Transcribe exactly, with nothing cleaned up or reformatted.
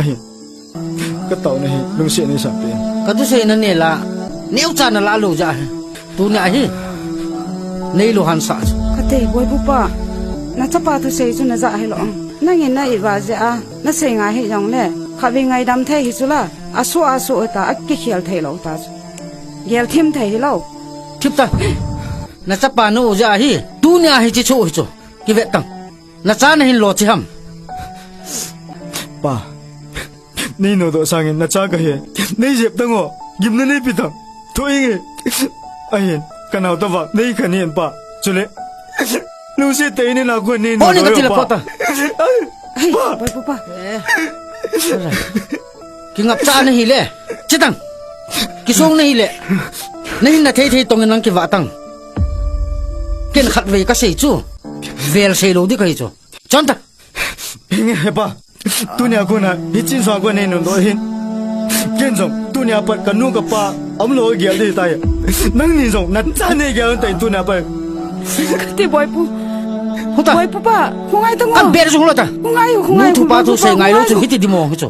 Ahi. Ka tauna hi lungset nei sah peh in. Ka thusei na neh la, neocha na la lou jeh ahi. Tunia hi nei lou hansah chu. Ka thei, Boipu pa. Na chapa thusei chu na ja hilou. Nangin na it uva jeh a na sei ngai hijongle, khatvei ngaidam thei hi chu la, asoh asoh ta, akikhel thei lou ta chu. Gel thim thei hilou. Thip tan. Na chapa na u jeh ahi. Tunia hiche chu hi chu. Kivet tan. Na cha na hin lo chi ham. Pa, nei nodoh sangin na cha ka hi. Nei jep tan o. Gimna nei pe tan. Thu inge. Ahin, ka nao tah vang nei khen in pa. Chule, lungset tah in na kon nei nodoh, pa. Hei, pa. Boipu pa. Eh. Kingapcha na hile. Che tan. Kisong na hile. Na hinna thei thei tongin nang kivah tan. Ken khatvei ka sei chu. Vel sei lou ding ka hi chu. Chon tan. Hinge, he pa. Tunia kon a, hiche insung a kon nei nodoh hin. Ken jong, tunia pat ka nu ka pa, aum lou gel ding tai. Nangni jong, na cha nei gel tai tunia pat. Ka ti Boipu. Hung tan. Boipu pa, hung ngai tan o. Ka ber jong hung tan. Hung ngai, hung ngai, nu thu pa thu sei ngai lou chu, hiti ding mo chu.